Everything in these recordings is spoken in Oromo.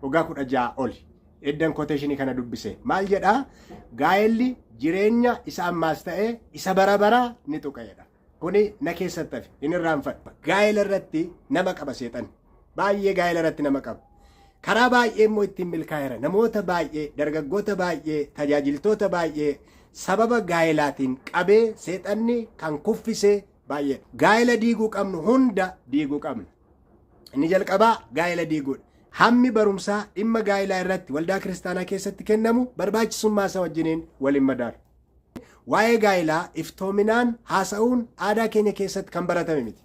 Waggaa 16 oli. Eddan quotationii kana dubbise. Maal jedhaa? "Gaa'elli jireenya isa ammaas ta'e isa bara baraa ni tuqa" jedha. Kuni na keessatti hafe, hin irraanfadhu. Gaa'ela irratti nama qaba seexan. Baay'ee gaa'ela irratti nama qaba. Karaa baay'ee immoo ittiin milkaa'eera. Namoota baay'ee, dargaggoota baay'ee, tajaajiltoota baay'ee sababa gaa'elaatiin qabee seexanni kan kuffise baay'eedha. Gaa'ela diiguu qabnu hunda diiguu qabna. Inni jalqabaa gaa'ela diiguudha. Hammi barumsaa dhimma gaa'elaa irratti waldaa kiristaanaa keessatti kennamu barbaachisummaa isaa wajjiniin waliin madaalu. Waa'ee gaa'elaa iftoominaan haasa'uun aadaa keenya keessatti kan baratame miti.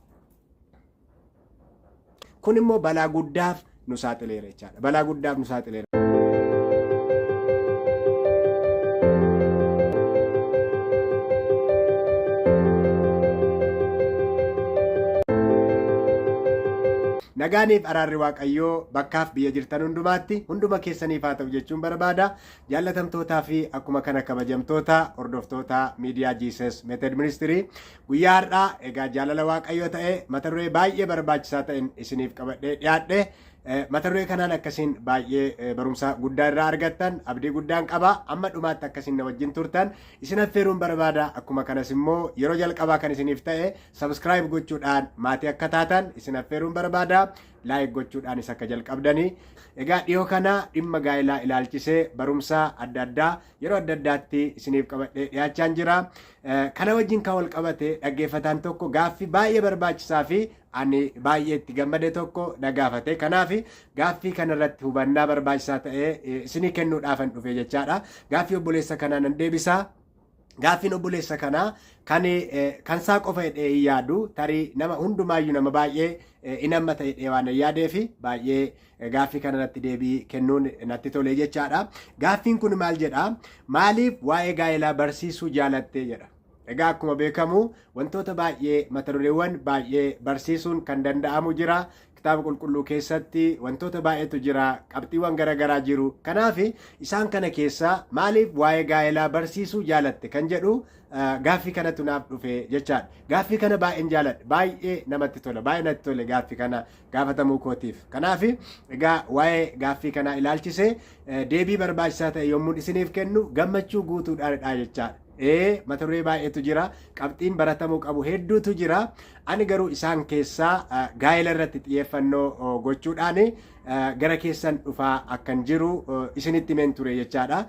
Kun immoo balaa guddaaf nu saaxileera jechaadha. Balaa guddaaf nu saaxileera. Nagaaniif araarri Waaqayyoo bakkaaf biyya jirtan hundumaatti hunduma keessaniif haa ta'u jechuun barbaada. Jaallatamtootaa fi akkuma kana kabajamtoota hordoftoota miidiyaa Jesus Method Ministry, guyyaa har'aa egaa jaalala Waaqayyoo ta'e mata duree baay'ee barbaachisaa ta'een isiniif qabadhee dhiyaadhe. Mata duree kanaan akkasiin baay'ee barumsa guddaa irraa argattan abdii guddaan qaba. Amma dhumaatti akkasiin na wajjin turtan isin affeeruun barbaada. Akkuma kanas immoo yeroo jalqabaa kan isiniif ta'e subscribe gochuudhaan maatii akka taatan isin affeeruun barbaada. Like gochuudhaanis akka jalqabdanii. Egaa dhiyoo kana dhimma gaa'elaa ilaalchisee barumsa adda addaa yeroo adda addaatti isiniif qabadhee dhiyaachaan jira. Kana wajjin kan wal qabate dhaggeeffataan tokko gaaffii baay'ee barbaachisaa fi ani baay'ee itti gammade tokko na gaafate. Kanaaf gaaffii kanarratti hubannaa barbaachisaa ta'e isinii kennuudhaafan dhufe jechaadha. Gaaffii obboleessa kanaa nan deebisaa. Gaaffiin obboleessa kanaa kan isaa qofa jedhee hin yaadu, tarii nama hundumaayyuu, nama baay'ee in hammata jedhee waan hin yaadee fi baay'ee gaaffii kanarratti deebii kennuun natti tolee jechaadha. Gaaffiin kun maal jedhaa? "Maaliif waa'ee gaa'elaa barsiisuu jaalattee?" jedha. Egaa akkuma beekamu wantoota baay'ee, mata dureewwan baay'ee barsiisuun kan danda'amu jira. Kitaaba qulqulluu keessatti wantoota baay'eetu jira, qabxiiwwan garaagaraa jiru. Kanaaf isaan kana keessaa maaliif waa'ee gaa'elaa barsiisuu jaalatte kan jedhu gaaffii kanatu naaf dhufe jechaadha. Gaaffii kana baay'een jaaladha. Baay'ee namatti tola. Baay'ee natti tole gaaffii kana gaafatamuu kootiif. Kanaaf egaa waa'ee gaaffii kanaa ilaalchisee deebii barbaachisaa ta'e yommuu isiniif kennu gammachuu guutuudhaanidha jechaadha. Ee, mata duree baay'eetu jira. Qabxiin baratamuu qabu hedduutu jira. Ani garuu isaan keessaa gaa'ela irratti xiyyeeffannoo gochuudhaan gara keessan dhufaa akkan jiru isinitti himeen ture jechaadha.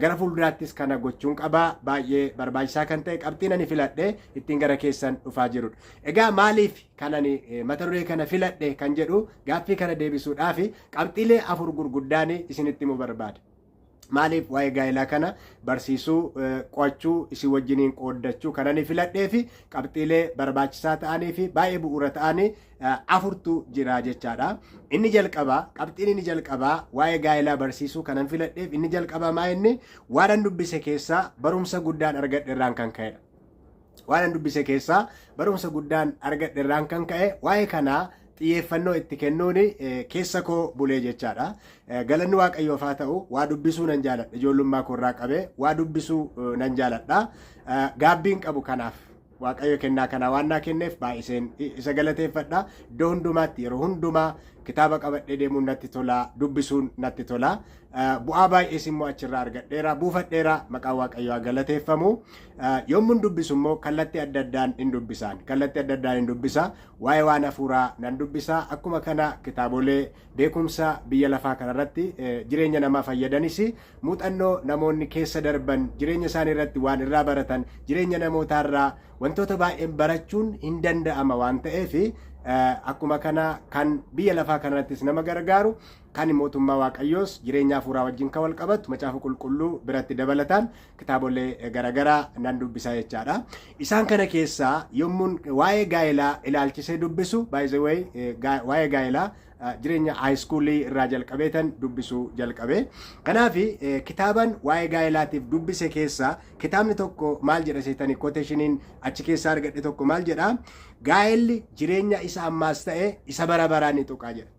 Gara fuulduraattis kana gochuun qaba. Baay'ee barbaachisaa kan ta'e qabxiin ani filadhe ittiin gara keessan dhufaa jirudha. Egaa maaliif kan ani mata duree kana filadhe kan jedhu gaaffii kana deebisuudhaaf qabxiilee afur gurguddaan isinitti himuu barbaada. Maaliif waa'ee gaa'elaa kana barsiisuu, qo'achuu, isin wajjiniin qooddachuu kan ani filadhee fi qabxiilee barbaachisaa ta'anii fi baay'ee bu'uura ta'anii afurtu jira jechaadha. Inni jalqabaa, qabxiin inni jalqabaa waa'ee gaa'elaa barsiisuu kanan filadheef inni jalqabaa maa inni waan an dubbise keessaa barumsa guddaan argadhe irraan kan ka'edha. Waan an dubbise keessaa barumsa guddaan argadhe irraan kan ka'e waa'ee kanaa xiyyeeffannoo itti kennuun keessa koo bulee jechaadha. Galanni Waaqayyoof haa ta'u, waa dubbisuu nan jaaladha. Ijoollummaa koo irraa qabee waa dubbisuu nan jaaladha. Gaabbiin qabu kanaaf. Waaqayyo kennaa kanaa waan naa kenneef baay'iseen isa galateeffadha. Iddoo hundumaatti, yeroo hundumaa kitaaba qabadhee deemuun natti tola, dubbisuun natti tola. Bu'aa baay'ees immoo achirraa argadheera, buufadheera, maqaan Waaqayyoo haa galateeffamu. Yommuun dubbisu immoo kallattii adda addaan hin dubbisaan. Kallattii adda addaan hin dubbisa. Waa'ee waan hafuuraa nan dubbisa. Akkuma kana kitaabolee beekumsa biyya lafaa kanarratti jireenya namaa fayyadanis, muuxannoo namoonni keessa darban, jireenya isaanii irratti waan irraa baratan, jireenya namootaarraa wantoota baay'een barachuun hin danda'ama waan ta'eef, akkuma kana kan biyya lafaa kanarrattis nama gargaaru, kan mootummaa Waaqayyoos, jireenya hafuuraa wajjin kan wal qabatu, macaafa qulqulluu biratti dabalataan kitaabolee garaagaraa nan dubbisa jechaadha. Isaan kana keessaa yommuun waa'ee gaa'elaa ilaalchisee dubbisu, by the way, waa'ee gaa'elaa jireenya high schoolii irraa jalqabeetan dubbisuu jalqabe. Kanaaf kitaaban waa'ee gaa'elaatiif dubbise keessaa kitaabni tokko maal jedha seetanii, quotationiin achi keessaa argadhe tokko maal jedha? "Gaa'elli jireenya isa ammaas ta'e isa bara baraa ni tuqaa" jedha.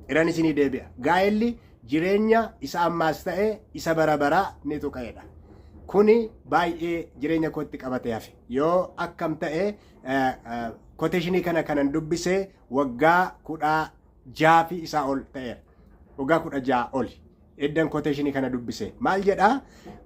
Irran isinii deebi'a. "Gaa'elli jireenya isa ammaas ta'e isa bara baraa ni tuqa" jedha. Kuni baay'ee jireenya kootti qabatee hafe. Yoo akkam ta'e quotationii kana kanan dubbise waggaa 16 fi isaa ol ta'eera. Waggaa 16 oli. Eddan quotation kana dubbise. Maal jedhaa?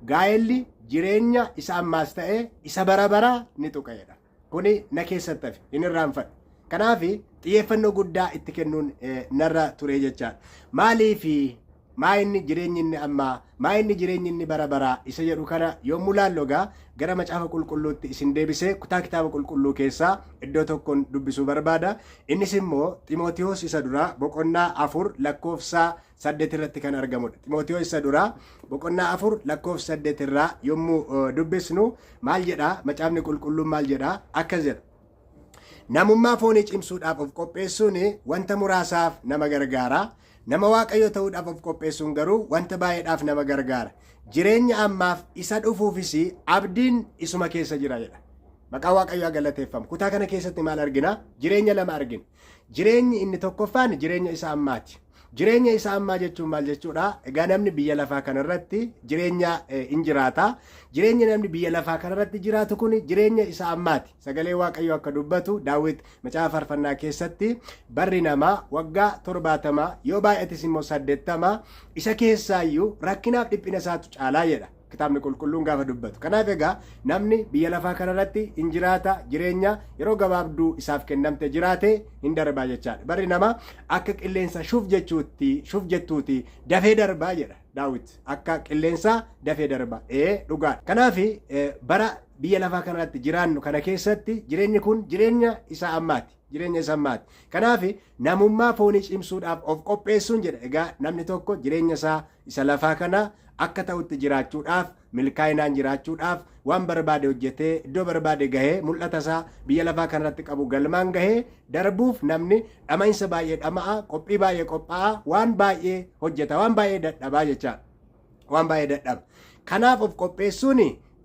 "Gaa'elli jireenya isa ammaas ta'e isa bara baraa ni tuqa" jedha. Kuni na keessatti hafe, hin irraanfadhu. Kanaaf xiyyeeffannoo guddaa itti kennuun narra ture jechaadha. Maaliifi maa inni jireenyi inni ammaa, maa inni jireenyi inni bara baraa isa jedhu kana yommuu laallu, egaa gara Macaafa Qulqulluutti isin deebisee kutaa Kitaaba Qulqulluu keessaa iddoo tokkoon dubbisuu barbaada. Innis immoo Ximootiyoos isa duraa boqonnaa 4 lakkoofsa 8 irratti kan argamudha. Ximootiyoos isa duraa boqonnaa 4 lakkoofsa 8 irraa yommuu dubbisnu maal jedhaa? Macaafni Qulqulluun maal jedhaa? Akkas jedha. "Namummaa foonii cimsuudhaaf of qopheessuun wanta muraasaaf nama gargaara. Nama Waaqayyo ta'uudhaaf of qopheessuun garuu wanta baay'eedhaaf nama gargaara. Jireenya ammaaf isa dhufuufis abdiin isuma keessa jira" jedha. Maqaa Waaqayyoo galateeffamu. Kutaa kana keessatti maal argina? Jireenya lama argina. Jireenyi inni tokkoffaan jireenya isa ammaati. Jireenya isa ammaa jechuun maal jechuudha? Egaa namni biyya lafaa kanarratti jireenya hin jiraata. Jireenya namni biyya lafaa kanarratti jiraatu kun jireenya isa ammaati. Sagalee Waaqayyoo akka dubbatu, Daawit Macaafa Faarfannaa keessatti, barri namaa waggaa 70, yoo baay'ates immoo 80, isa keessaayyuu rakkinaaf dhiphina isaatu caalaa jedha. Kitaabni Qulqulluun gaafa dubbatu. Kanaaf egaa namni biyya lafaa kanarratti hin jiraata, jireenya yeroo gabaabduu isaaf kennamte jiraate hin darbaa jechaadha. Barri namaa akka qilleensa shuf jechuutti, shuf jettuuti, dafee darbaa jedha Daawit. Akka qilleensaa dafee darba. Ee, dhugaadha. Kanaaf bara biyya lafaa kanarratti jiraannu kana keessatti jireenyi kun jireenya isa ammaati. Jireenya isa ammaati. Kanaaf namummaa foonii cimsuudhaaf of qopheessuun jedha. Egaa namni tokko jireenya isaa isa lafaa kana akka ta'utti jiraachuudhaaf, milkaa'inaan jiraachuudhaaf, waan barbaade hojjetee iddoo barbaade gahee, mul'ata isaa biyya lafaa kanarratti qabu galmaan gahee darbuuf namni dhama'iinsa baay'ee dhama'a, qophii baay'ee qophaa'a, waan baay'ee hojjeta, waan baay'ee dadhabaa jecha, waan baay'ee dadhaba. Kanaaf of qopheessuun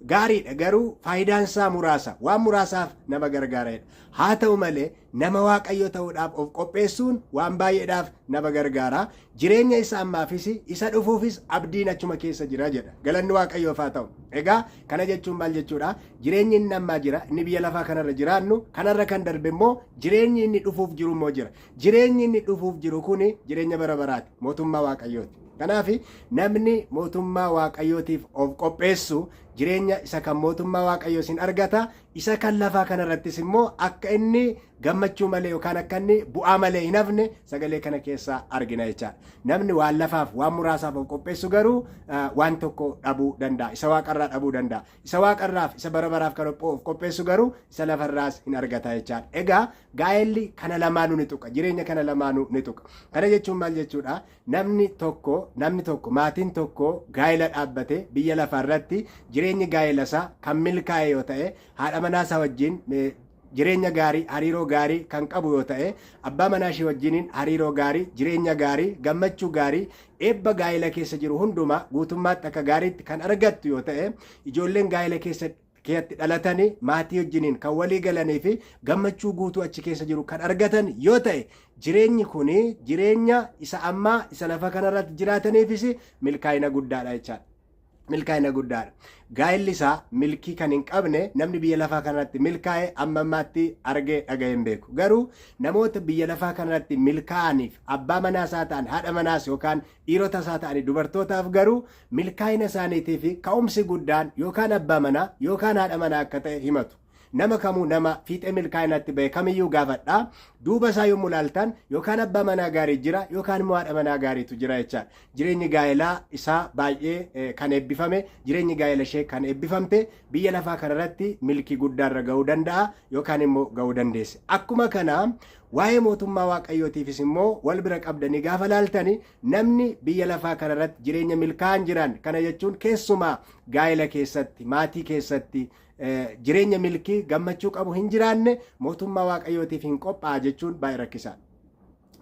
gaariidha, garuu faayidaan isaa muraasa, waan muraasaaf nama gargaaradha. Haa ta'u malee nama Waaqayyo ta'uudhaaf of qopheessuun waan baay'eedhaaf nama gargaara. Jireenya isa ammaafis isa dhufuufis abdiin achuma keessa jira jedha. Galanni Waaqayyoof haa ta'u. Egaa kana jechuun maal jechuudha? Jireenyi inni ammaa jira, inni biyya lafaa kanarra jiraannu, kanarra kan darbe immoo jireenyi inni dhufuuf jiru immoo jira. Jireenyi inni dhufuuf jiru kun jireenya bara baraati, mootummaa Waaqayyooti. Kanaaf namni mootummaa Waaqayyootiif of qopheessu jireenya isa kan mootummaa Waaqayyoo sin argata. Isa kan lafaa kanarrattis immoo akka inni gammachuu malee yookaan akka inni bu'aa malee hin hafne sagalee kana keessaa argina jechaadha. Namni waan lafaaf, waan muraasaaf of qopheessu garuu waan tokko dhabuu danda'a. Isa waaqarraa dhabuu danda'a. Isa waaqarraaf, isa bara baraaf kan of qopheessu garuu isa lafarraas hin argata jechaadha. Egaa gaa'elli kana lamaanuu ni tuqa. Jireenya kana lamaanuu ni tuqa. Kana jechuun maal jechuudha? Namni tokko, maatiin tokko gaa'ela dhaabbate biyya lafaarratti jireenyi gaa'ela isaa kan milkaa'e yoo ta'e, haadha manaa isaa wajjin jireenya gaarii, hariiroo gaarii kan qabu yoo ta'e, abbaa manaa ishee wajjiniin hariiroo gaarii, jireenya gaarii, gammachuu gaarii, eebba gaa'ela keessa jiru hundumaa guutummaatti akka gaariitti kan argattu yoo ta'e, ijoolleen gaa'ela keessatti dhalatanii maatii wajjiniin kan walii galanii fi gammachuu guutuu achi keessa jiru kan argatan yoo ta'e, jireenyi kun jireenya isa ammaa isa lafa kanarratti jiraataniifis milkaa'ina guddaadha jechaadha. Milkaa'ina guddaadha. Gaa'elli isaa milkii kan hin qabne namni biyya lafaa kanarratti milkaa'e amma ammaatti argee dhaga'ee hin beeku. Garuu namoota biyya lafaa kanarratti milkaa'aniif, abbaa manaas haa ta'an, haadha manaas yookaan dhiirota isaa ta'anii dubartootaaf garuu, milkaa'ina isaaniitii fi ka'umsi guddaan yookaan abbaa manaa yookaan haadha manaa akka ta'e himatu. Nama kamuu, nama fiixee milkaa'inaatti ba'e kamiyyuu gaafadha. Duuba isaa yommuu ilaaltan yookaan abbaa manaa gaarii jira yookaan immoo haadha manaa gaariitu jira jechaadha. Jireenyi gaa'elaa isaa baay'ee kan eebbifame, jireenyi gaa'ela ishee kan eebbifamte biyya lafaa kanarratti milkii guddaarra ga'uu danda'a yookaan immoo ga'uu dandeesse. Akkuma kana waa'ee mootummaa Waaqayyootiifis immoo wal bira qabdanii gaafa laaltani, namni biyya lafaa kanarratti jireenya milkaa'an jiran, kana jechuun keessumaa gaa'ela keessatti, maatii keessatti jireenya milkii gammachuu qabu hin jiraanne, mootummaa Waaqayyootiif hin qophaa'a jechuun baay'ee rakkisaadha.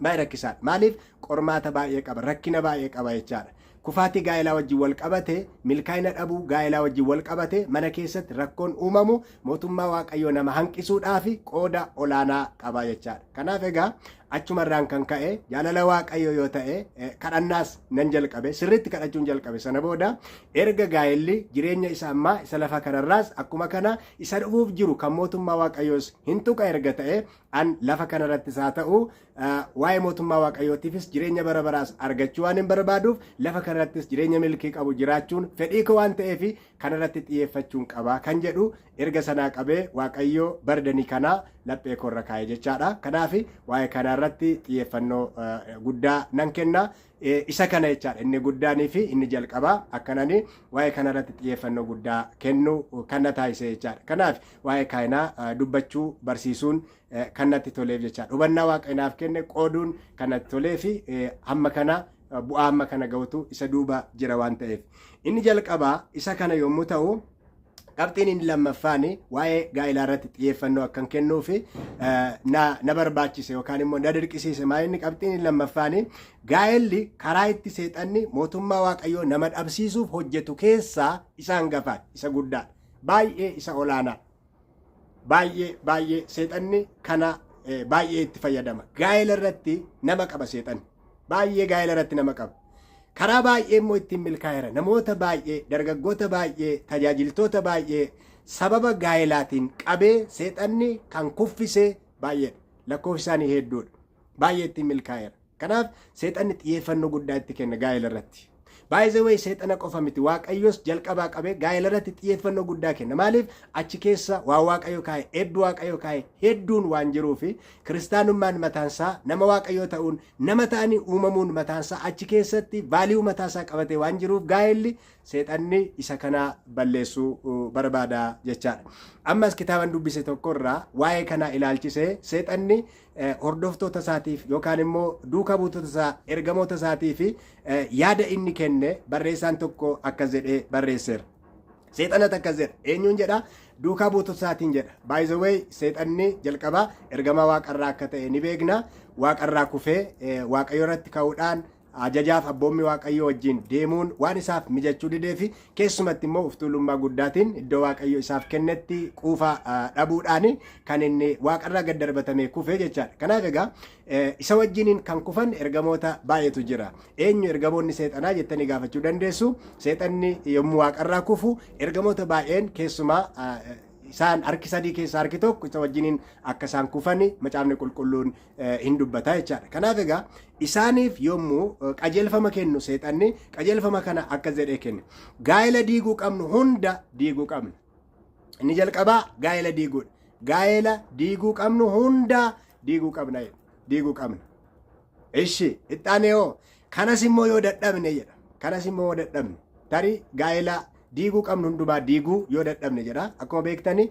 Baay'ee rakkisaadha. Maaliif? Qormaata baay'ee qaba, rakkina baay'ee qaba jechaadha. Kufaatii gaa'elaa wajjin wal qabate, milkaa'ina dhabuu gaa'elaa wajjin wal qabate, mana keessatti rakkoon uumamu mootummaa Waaqayyoo nama hanqisuudhaaf qooda olaanaa qaba jechaadha. Kanaaf egaa Achumarraan kan ka'e jaalala Waaqayyoo yoo ta'e kadhannaas nan jalqabe, sirriitti kadhachuun jalqabe. Sana booda erga gaa'elli jireenya isa ammaa isa lafa kanarraas akkuma kana isa dhufuuf jiru kan mootummaa Waaqayyoos hin tuqa erga ta'e, an lafa kanarrattis haa ta'u waa'ee mootummaa Waaqayyootiifis jireenya bara baraas argachuu waan hin barbaaduuf, lafa kanarrattis jireenya milkii qabu jiraachuun fedhii koo waan ta'eef kanarratti xiyyeeffachuun qaba kan jedhu erga sanaa qabee Waaqayyo bardanii kanaa laphee koorra kaa'e jechaadha. Kanaaf waa'ee kanarratti xiyyeeffannoo guddaa nan kenna. Isa kana jechaadha inni guddaanii fi inni jalqabaa akkanani waa'ee kanarratti xiyyeeffannoo guddaa kennu kan na taasise jechaadha. Kanaaf waa'ee kanaa dubbachuu barsiisuun kan natti toleef jechaadha. Hubannaa Waaqayyo naaf kenne qooduun kan natti tolee fi hamma kana bu'aa hamma kana ga'utu isa duuba jira waan ta'eef. Inni jalqabaa isa kana yommuu ta'u, qabxiin inni lammaffaan waa'ee gaa'ilaa irratti xiyyeeffannoo akkan kennuuf na barbaachise yookaan immoo na dirqisiise maa inni qabxiin inni lammaffaan gaa'elli karaa itti seexanni mootummaa Waaqayyoo nama dhabsiisuuf hojjetu keessaa isa hangafaadha, isa guddaadha, baay'ee isa olaanaa. Baay'ee baay'ee seexanni kana baay'ee itti fayyadama. Gaa'ela irratti nama qaba seexanni. Baay'ee gaa'ela irratti nama qaba. Karaa baay'ee immoo ittiin milkaa'eera. Namoota baay'ee, dargaggoota baay'ee, tajaajiltoota baay'ee sababa gaa'elaatiin qabee seexanni kan kuffise baay'eedha. Lakkoofsi isaanii hedduudha. Baay'ee ittiin milkaa'eera. Kanaaf seexanni xiyyeeffannoo guddaa itti kenna gaa'ela irratti. Baay'ee wayi seexana qofa miti, Waaqayyos jalqabaa qabee gaa'ela irratti xiyyeeffannoo guddaa kenna. Maaliif? Achi keessa waan Waaqayyo kaa'e, eebbi Waaqayyo kaa'e hedduun waan jiruufi, kiristaanummaan mataansaa, nama Waaqayyoo ta'uun, nama ta'anii uumamuun mataansaa achi keessatti value mataasaa qabatee waan jiruuf gaa'elli seexanni isa kana balleessuu barbaada jechaadha. Ammas kitaaban dubbise tokkorraa waa'ee kanaa ilaalchisee seexanni hordoftoota isaatiif yookaan immoo duuka buutota isaa, ergamoota isaatiif yaada inni kenne barreessaan tokko akkas jedhee barreesseera. Seexanatu akkas jedha. Eenyuun jedha? Duukaa buutota isaatiin jedha. By the way, seexanni jalqabaa ergamaa waaqarraa akka ta'e ni beekna. Waaqarraa kufee Waaqayyo irratti ka'uudhaan ajajaaf abboommi Waaqayyo wajjin deemuun waan isaaf mijachuu didee fi keessumatti immoo uftuulummaa guddaatiin iddoo Waaqayyo isaaf kennetti quufa dhabuudhaan kan inni waaqarraa gad darbatamee kufe jechaadha. Kanaaf egaa isa wajjiniin kan kufan ergamoota baay'eetu jira. Eenyu ergamoonni seexanaa jettanii gaafachuu dandeessu. Seexanni yommuu waaqarraa kufu ergamoota baay'een, keessumaa isaan harki sadii keessaa harki tokko isa wajjiniin akka isaan kufani Macaafni Qulqulluun hin dubbata jechaadha. Kanaaf egaa isaaniif yommuu qajeelfama kennu seexanni qajeelfama kana akkas jedhee kenne. Gaa'ela diiguu qabnu hunda diiguu qabna. Inni jalqabaa gaa'ela diiguudha. Gaa'ela diiguu qabnu hunda diiguu qabna. Diiguu qabna. Ishi ixxaanee hoo kanas immoo yoo dadhabne jedha. Kanas immoo yoo dadhabne, tarii gaa'ela diiguu qabnu hundumaa diiguu yoo dadhabne jedha. Akkuma beektani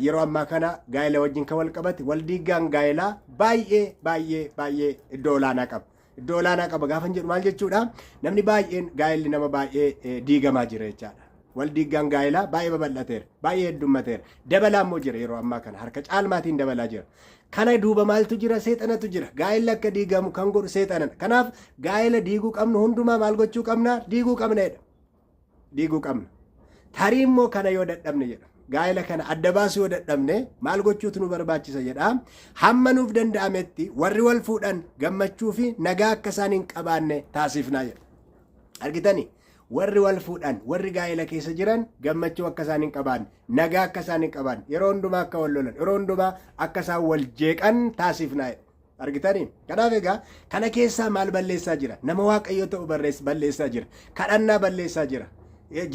yeroo ammaa kana gaa'ela wajjin kan wal qabate wal diigaan gaa'elaa baay'ee baay'ee baay'ee iddoo olaanaa qaba. Iddoo olaanaa qaba gaafa jedhu maal jechuudha? Namni baay'een gaa'elli nama baay'ee diigamaa jira jechaadha. Wal diigaan gaa'elaa baay'ee babal'ateera, baay'ee heddummateera. Dabalaa immoo jira, yeroo ammaa kana harka caalmaatiin dabalaa jira. Kana duuba maaltu jira? Seexanatu jira. Gaa'elli akka diigamu kan godhu seexanadha. Kanaaf gaa'ela diiguu qabnu hundumaa maal gochuu qabna? Diiguu qabna jedha. Diiguu qabna. Tarii immoo kana yoo dadhabne jedha. Gaa'ela kana adda baasuu yoo dadhabne maal gochuutu nu barbaachisa jedha. Hamma nuuf danda'ametti warri wal fuudhan gammachuu fi nagaa akka isaan hin qabaanne taasifnaa jedha. Argitanii? Warri wal fuudhan, warri gaa'ela keessa jiran gammachuu akka isaan hin qabaanne, nagaa akka isaan hin qabaanne, yeroo hundumaa akka wal lolan, yeroo hundumaa akka isaan wal jeeqan taasifnaa jedha. Argitanii? Kanaaf egaa kana keessaa maal balleessaa jira? Nama Waaqayyoo ta'u balleessaa jira. Kadhannaa balleessaa jira.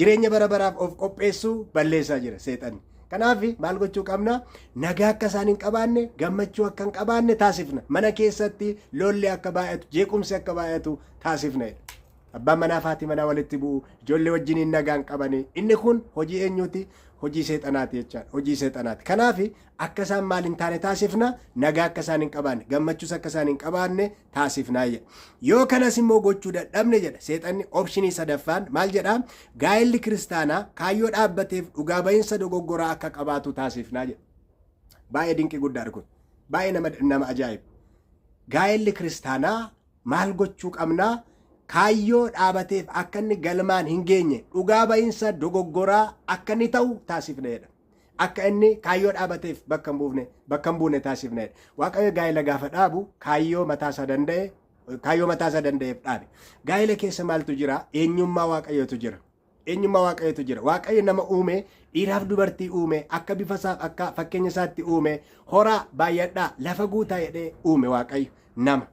Jireenya bara baraaf of qopheessuu balleessaa jira seexanni. Kanaaf maal gochuu qabna? Nagaa akka isaan hin qabaanne, gammachuu akka hin qabaanne taasifna. Mana keessatti lolli akka baay'atu, jeequmsi akka baay'atu taasifna. Abbaan manaa fi haati manaa walitti bu'u, ijoollee wajjiniin nagaa hin qabani. Inni kun hojii eenyuuti? Hojii seexanaati jechaadha. Hojii seexanaati. Kanaaf akka isaan maal hin taane taasifna? Nagaa akka isaan hin qabaanne, gammachuus akka isaan hin qabaanne taasifnaa jedha. Yoo kanas immoo gochuu dadhabne jedha seexanni, option sadaffaan maal jedha? Gaa'elli kiristaanaa kaayyoo dhaabbateef dhugaa bahinsa dogoggoraa akka qabaatu taasifnaa jedha. Baay'ee dinqii guddaadha kun. Baay'ee nama ajaa'iba. Gaa'elli kiristaanaa maal gochuu qabnaa? Kaayyoo dhaabateef akka inni galmaan hin geenye dhugaa bahinsa dogoggoraa akka inni ta'u taasifna jedha. Akka inni kaayyoo dhaabateef bakka hin buufne bakka hin buune taasifna. Waaqayyo gaa'ela gaafa dhaabu kaayyoo mataasaa danda'eef dhaabe. Gaa'ela keessa maaltu jira? Eenyummaa Waaqayyootu jira. Eenyummaa Waaqayyootu jira. Waaqayyo nama uume, dhiiraaf dubartii uume, akka bifa isaaf akka fakkeenya isaatti uume, horaa baay'adhaa lafa guutaa jedhee uume Waaqayyo nama.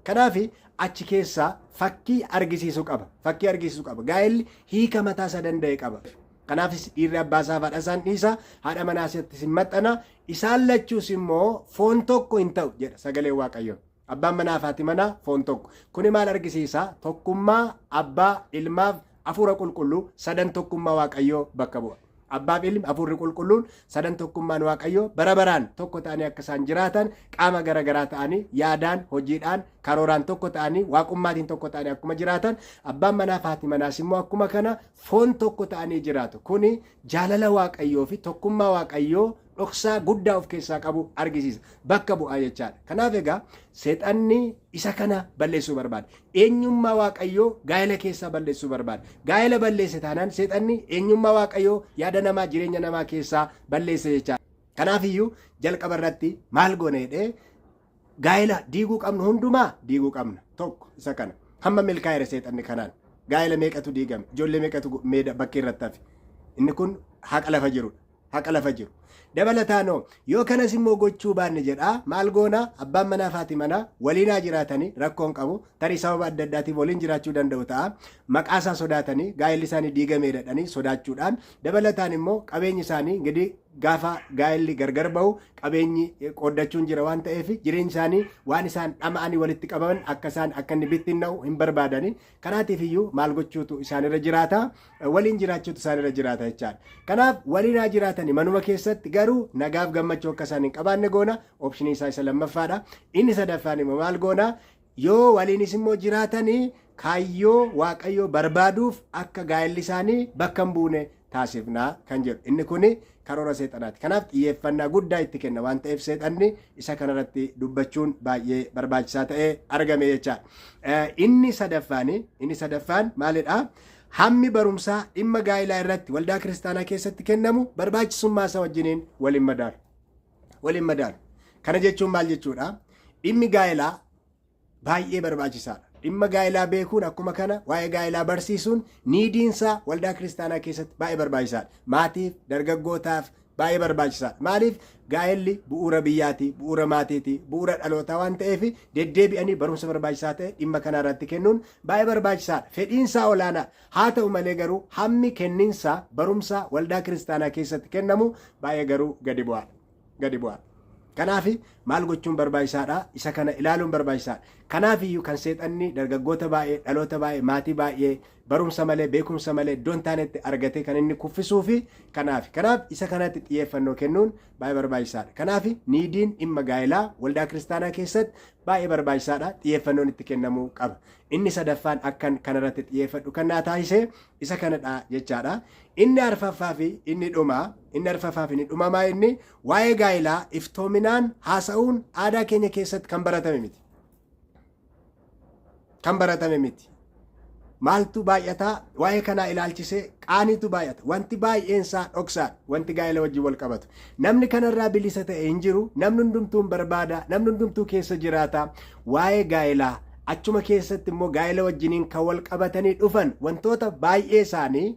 Kanaaf achi keessaa fakkii argisiisuu qaba. Fakkii argisiisuu qaba. Gaa'elli hiika mataasaa danda'e qaba. Kanaafis dhiirri abbaa isaa fi haadha isaan dhiisa, haadha manaa isaattis hin maxxana, isaan lachuus immoo foon tokko hin ta'u jedha sagaleen Waaqayyoo. Abbaan manaa fi haati manaa foon tokko. Kuni maal argisiisa? Tokkummaa abbaa, ilmaaf hafuura qulqulluu sadan tokkummaa Waaqayyoo bakka bu'a. Abbaaf ilmi hafuurri qulqulluun sadan tokkummaan Waaqayyoo bara baraan tokko ta'anii akka isaan jiraatan, qaama gara garaa ta'anii yaadaan, hojiidhaan, karooraan tokko ta'anii, waaqummaatiin tokko ta'anii akkuma jiraatan, abbaan manaa fi haati manaas immoo akkuma kana foon tokko ta'anii jiraatu. Kuni jaalala Waaqayyoo fi tokkummaa Waaqayyoo dhoksaa guddaa of keessaa qabu argisiisa. Bakka bu'aa jechaadha. Kanaaf egaa seexanni isa kana balleessuu barbaada. Eenyummaa Waaqayyoo gaa'ela keessaa balleessuu barbaada. Gaa'ela balleesse taanaan seexanni eenyummaa Waaqayyoo yaada namaa, jireenya namaa keessaa balleesse jechaadha. Kanaaf iyyuu jalqaba irratti maal goone jedhee, gaa'ela diiguu qabnu hundumaa diiguu qabna. Tokko isa kana. Hamma milkaa'eera seexanni kanaan. Gaa'ela meeqatu diigame? Ijoollee meeqatu meeda bakkee irratti hafe? Inni kun haqa lafa jirudha. Haqa lafa jiru. Dabalataanoo yoo kanas immoo gochuu baanne jedhaa, maal goona? Abbaan manaa fi haati manaa waliin haa jiraatanii, rakkoon qabu. Tarii sababa adda addaatiif waliin jiraachuu danda'u ta'a. Maqaa isaa sodaatanii, gaa'elli isaanii diigamee dhadhanii sodaachuudhaan, dabalataan immoo qabeenyi isaanii gadi gaafa gaa'elli gargar ba'u qabeenyi qooddachuun jira waan ta'eef, jireenyi isaanii waan isaan dhama'anii walitti qabaman akka isaan akka inni bittinna'u hin barbaadani. Kanaatiif iyyuu maal gochuutu isaanirra jiraata? Waliin jiraachuutu isaanirra jiraata jechaadha. Kanaaf waliin haa jiraatani manuma keessatti, garuu nagaaf gammachuu akka isaan hin qabaanne goona. Optionii isaa isa lammaffaadha. Inni sadaffaan immoo maal goona? Yoo waliinis immoo jiraatanii, kaayyoo Waaqayyoo barbaaduuf akka gaa'elli isaanii bakka hin buune taasifnaa kan jedhu. Inni kuni karoora seexanaati. Kanaaf xiyyeeffannaa guddaa itti kenna waan ta'eef, seexanni isa kanarratti dubbachuun baay'ee barbaachisaa ta'ee argame jechaadha. Inni sadaffaan maalidha? Hammi barumsaa dhimma gaa'elaa irratti waldaa kiristaanaa keessatti kennamu barbaachisummaa isaa wajjiniin waliin madaalu. Waliin madaalu. Kana jechuun maal jechuudha? Dhimmi gaa'elaa baay'ee barbaachisaadha. Dhimma gaa'elaa beekuun, akkuma kana waa'ee gaa'elaa barsiisuun neediinsaa waldaa kiristaanaa keessatti baay'ee barbaachisaadha. Maatiif, dargaggootaaf baay'ee barbaachisaadha. Maaliif? Gaa'elli bu'uura biyyaati, bu'uura maatiiti, bu'uura dhalootaa waan ta'eef, deddeebi'anii barumsa barbaachisaa ta'e dhimma kana irratti kennuun baay'ee barbaachisaadha. Fedhiinsaa olaanaa. Haa ta'u malee garuu hammi kenninsa barumsa waldaa kiristaanaa keessatti kennamu baay'ee garuu gadi bu'aadha. Gadi bu'aadha. Kanaaf maal gochuun barbaachisaadha? Isa kana ilaaluun barbaachisaadha. Kanaaf iyyuu kan seexanni dargaggoota baay'ee, dhaloota baay'ee, maatii baay'ee barumsa malee, beekumsa malee iddoo hin taanetti argatee kan inni kuffisuu fi kanaaf. Kanaaf isa kanatti xiyyeeffannoo kennuun baay'ee barbaachisaadha. Kanaaf neediin dhimma gaa'elaa waldaa kiristaanaa keessatti baay'ee barbaachisaadha. Xiyyeeffannoon itti kennamuu qaba. Inni sadaffaan akkan kanarratti xiyyeeffadhu kan naa taasise isa kanadha jechaadha. Inni arfaffaa fi inni dhumaa, inni arfaffaa fi inni dhumamaa, inni waa'ee gaa'elaa iftoominaan haasa'uun aadaa keenya keessatti kan baratame miti. Kan baratame miti. Maaltu baay'ataa? Waa'ee kanaa ilaalchisee qaaniitu baay'ata. Wanti baay'een isaa dhoksaadha. Wanti gaa'ela wajjin wal qabatu. Namni kanarraa bilisa ta'e hin jiru. Namni hundumtuu hin barbaada. Namni hundumtuu keessa jiraata. Waa'ee gaa'elaa, achuma keessatti immoo gaa'ela wajjiniin kan wal qabatanii dhufan wantoota baay'ee isaanii,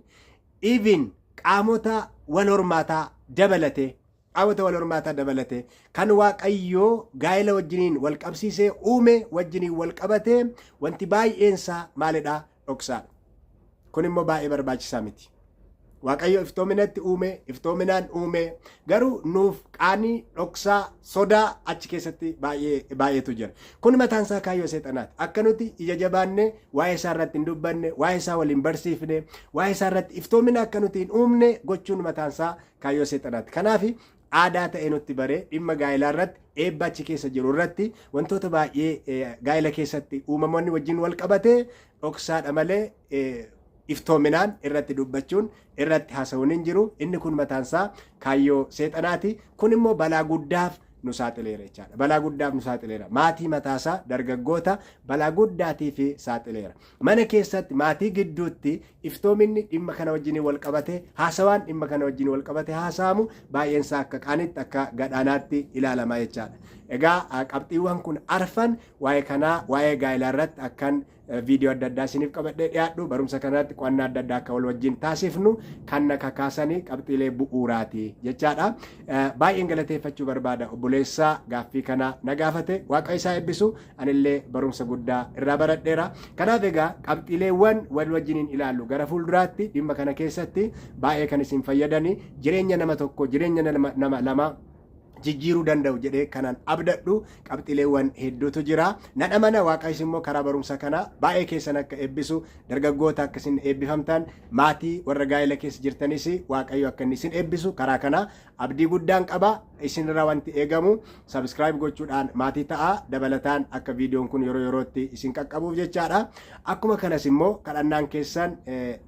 even qaamota wal hormaataa dabalatee, qaamota wal hormaataa dabalatee, kan Waaqayyoo gaa'ela wajjiniin wal qabsiisee uume wajjiniin wal qabatee wanti baay'een isaa maalidha? Dhoksaadha. Kun immoo baay'ee barbaachisaa miti. Waaqayyo iftoominatti uume, iftoominaan uume, garuu nuuf qaanii, dhoksaa, sodaa achi keessatti baay'ee baay'eetu jira. Kun mataan isaa kaayyoo seexanaati. Akka nuti ija jabaanne waa'ee isaa irratti hin dubbanne, waa'ee isaa waliin barsiifne, waa'ee isaa irratti iftoomina akka nuti hin uumne gochuun mataan isaa kaayyoo seexanaati. Kanaaf aadaa ta'e nutti baree dhimma gaa'elaa irratti, eebba achi keessa jiru irratti, wantoota baay'ee gaa'ela keessatti uumamoonni wajjin wal qabatee dhoksaadha malee iftoominaan irratti dubbachuun, irratti haasa'uun hin jiru. Inni kun mataansaa kaayyoo seexanaati. Kun immoo balaa guddaaf nu saaxileera jechaadha. Balaa guddaaf nu saaxileera. Maatii mataasaa dargaggoota balaa guddaatiif saaxileera. Mana keessatti maatii gidduutti iftoominni dhimma kana wajjin wal qabate haasawaan dhimma kana wajjin wal qabate haasa'amu baay'een isaa akka qaanitti akka gadhaanaatti ilaalama jechaadha. Egaa qabxiiwwan kun arfan waa'ee kanaa waa'ee gaa'elaa irratti akkan viidiyoo adda addaa isiniif qabadhee dhiyaadhu barumsa kanarratti qo'annaa adda addaa akka wal wajjin taasifnu kan na kakaasanii qabxiilee bu'uuraati jechaadha. Baay'een galateeffachuu barbaada obboleessaa gaaffii kana na gaafate waaqa isaa eebbisu anillee barumsa guddaa irraa baradheera. Kanaaf egaa qabxiileewwan wal wajjiniin ilaallu gara fuulduraatti dhimma kana keessatti baay'ee kan isin fayyadani jireenya nama tokko jireenya nama lama jijjiiruu danda'u jedhee kanan abdadhu qabxiileewwan hedduutu jira. Nan amana Waaqayyo immoo karaa barumsa kana baay'ee keessan akka eebbisu dargaggoota akka isin eebbifamtan maatii warra gaa'ela keessa jirtanis Waaqayyo akka inni isin eebbisu karaa kana abdii guddaan qaba. Isinirraa wanti eegamu subscribe gochuudhaan maatii ta'a dabalataan akka viidiyoon kun yeroo yerootti isin qaqqabuuf jechaadha. Akkuma kanas immoo kadhannaan keessan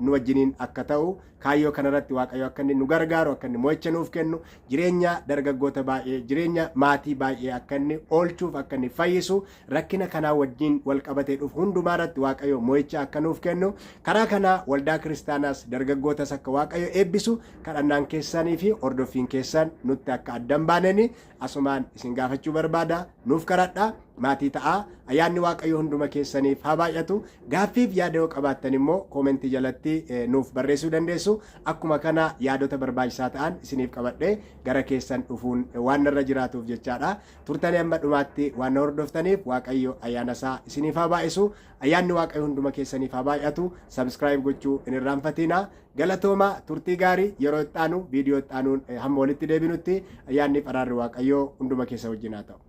nu wajjiniin akka ta'u kaayyoo kanarratti Waaqayyo akka inni nu gargaaru akka inni mo'icha nuuf kennu jireenya dargaggoota baay'ee jireenya maatii baay'ee akka inni oolchuuf akka inni fayyisu rakkina kanaa wajjin wal qabatee dhufu hundumaa irratti Waaqayyo mo'icha akka nuuf kennu karaa kanaa waldaa kiristaanaas dargaggootas akka Waaqayyo eebbisu kadhannaan keessanii fi hordoffiin keessan nutti akka addan baaneni asumaan isin gaafachuu barbaada nuuf kadhadha maatii ta'aa ayyaanni Waaqayyo hunduma keessaniif haa baay'atu gaaffiif yaada yoo qabaattan immoo koomentii jalatti nuuf barreessuu dandeessu akkuma kana yaadota barbaachisaa ta'an isiniif qabadhee gara keessan dhufuun waan narra jiraatuuf jechaadha turtanii amma dhumaatti waan na hordoftaniif Waaqayyo ayyaana isaa isiniif haa baay'isu ayyaanni Waaqayyo hunduma keessaniif haa baay'atu subscribe gochuu hin irraanfatinaa galatooma turtii gaarii yeroo itti aanu viidiyoo itti aanuun hamma walitti deebinutti ayyaanni araarri Waaqayyoo hunduma keessa wajjin haa ta'u.